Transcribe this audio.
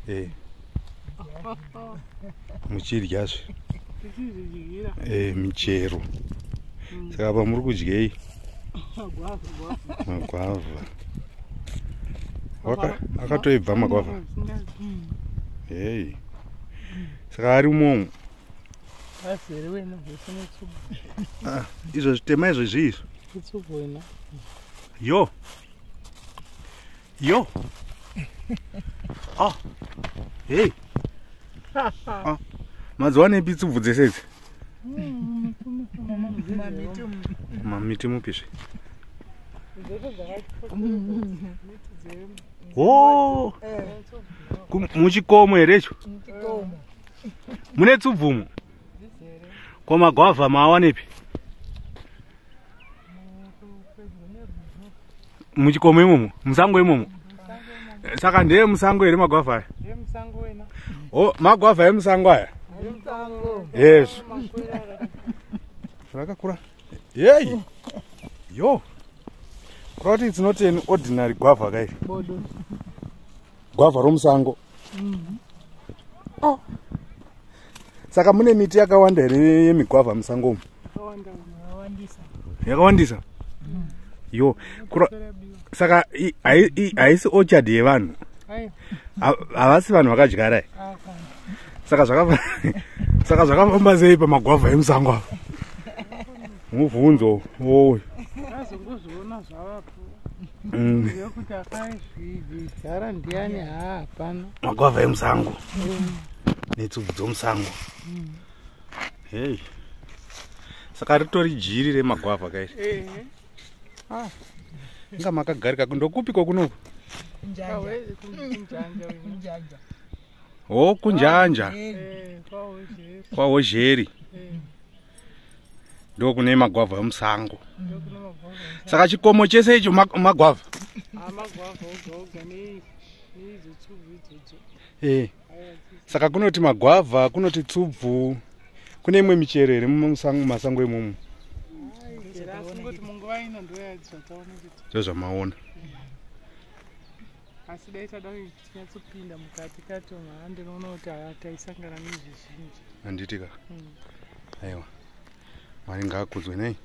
Eh. Muchidyazve. Eh, michero. Saka apa muri kudyei? Magwavha. Akatoibva magwavha. Hey. Saka ari umomo. Azere wena zvese netsubvu. Ah, izvo zvitema izvo zvii izvo? Itsubvu wena. Yo. Yo. Ah. Hey. Ah. Madziwanepi tsubvu dzese idzi? Mamiti mupi zve? Oh. Muchikomo here icho? Mune tsubvumo? Ko magwavha maawanepi? Muchikomo imomo, musango imomo. Saka ndeye musango here magwavha aya? Oh, magwavha emusango aya? Yes. Zvakakura. Hey. Yo. Kurati it's not an ordinary guava kai. Bodo. Guava romusango. Oh. Saka mune miti yakawanda here yemigwavha musango umu? Yakawandisa. Yo. Kura, saka haisi orchard yevanhu. Havasi vanhu vakadyara. Saka zvakafamba saka zvakafamba sei pamagwavha emusango apa? Mubvunzo woyo. Azongozviona zvavapo. Yokuti akazvidyara ndiani haa hapana. Magwavha emusango. Netsubvu dzomusango. Hey. Saka ritori jiri remagwavha kairi. Ehe. Ah. Inga makagarika ndokupi kokunoku? Kunjanja. Kunjanja. Oh, kunjanja. Eh, kwaWozheri. KwaWozheri. Eh, Ndokune magwavha emusango. ndokune magwavha. Saka chikomo chese icho magwavha. Ah, magwavha oga oga neidzo tsubvu idzodzo. Eh. Saka kunoti magwavha, kunoti tsubvu. Kune imwe michero here mumasango imomo? Asi kungoti munguva ino ndoyadzvataona kuti Ndozvamaona. asi dai tada kuti tinyatsopinda mukati kati umu haa ndinoona kuti haa taisangana nezvizhinji. Handiti ka. Aiwa. Mwari ngaakudzwe nei.